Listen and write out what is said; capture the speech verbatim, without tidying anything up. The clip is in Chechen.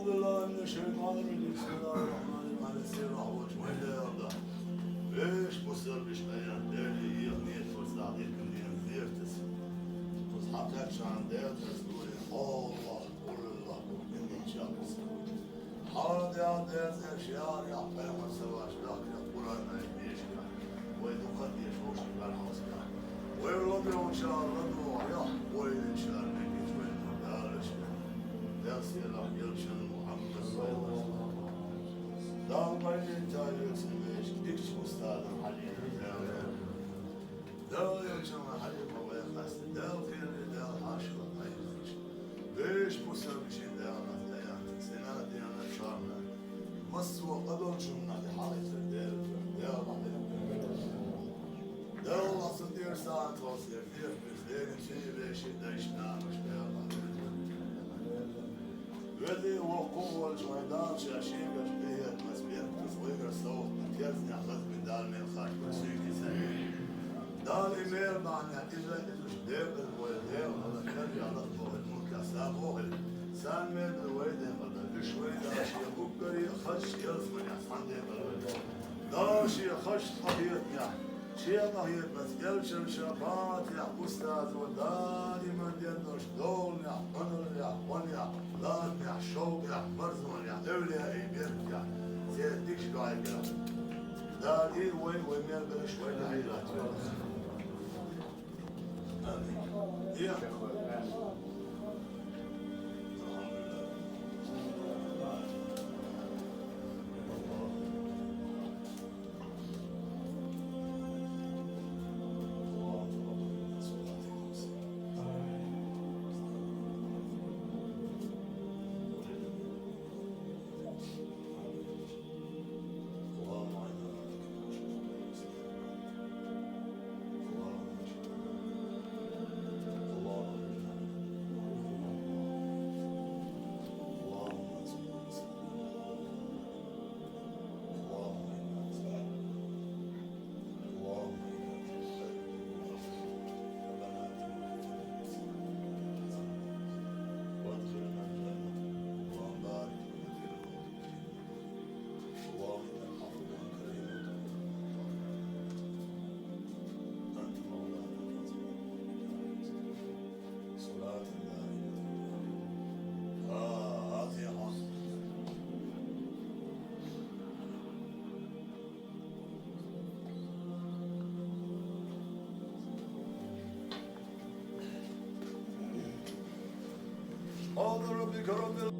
أعوذ بالله من الشيطان الرجيم. بسم الله الرحمن الرحيم. Хьан сийлахь волчу вайн Дела. Вешан бусалба вежарий, Деле йоьху нийсо, сагӀа дика дина зерат. Оцу хьан кхаьччахьана Делан цӀарца дуьйна: Аллахь, къуллуллахь, боху, динчу чаккхуьйсу. Хьан Дела, Делан цӀераш яхь-яхь, пайхамар ца вахча дахкарехь Къуръан айта дешахь, вай дукха а деш вовшийн бӀаьрхьалсахь. Вай ладоьгӀучара ладогӀа яхь, вай винчара мегаш вай далаш. Делан сийлахь елчан Мухьаммад вай. Дала къайлинча йоьцу вешан дикачу устазан хьалийна Дела. Дала елчан хьалийна вай хасти, Дала кхеле, Дала хьашт ван хьайна. Вешан бусалба вежарий, Дала нах даян, сина а дена, чарна. Массо а къа долчунна тӀе хьалхийтар Дела, Дела бахьана. Дела, цу тӀера сагӀа тхо сер дехкаш, Делан цуьнан вешин дайша, нанаш, Дела бахьана. Везий воккха а волчу вайн Дала ша шегара тӀехӀоьттинчу беркатца вайгара совгӀатна керстанехь лазбина Дала мел хаттар суьйкий санна. Дала и мел бахьанехь иза, иза уьш декъаза вай Дела хьала кхел яхьалахь бохуьйту муьлххехь сагӀа бохуьйту. Царна мел дар вай декъала, уьш вай Дала шен уггаре а хазачу ялсаманехь цхьаьна декъала вай. Дала шен хазачу къахетамехь, шен къахетамца элчанан шапаӀатехь устазо даиман ден долуш доланехь, къаналлехь, къонехь, лазамехь, шовкъехь, марзонехь, эвлияийн беркатехь, церан дикачу дуьхьалгахь. Дала и вай, вай мел берш вай тӀехь хьийла. Амин. Амин. اللهم إنك عفو كريم تحب العفو فاعف عنا. أنت مولانا فانصرنا على القوم الكافرين. صلاة دائمة. فاتحة. سبحان ربك رب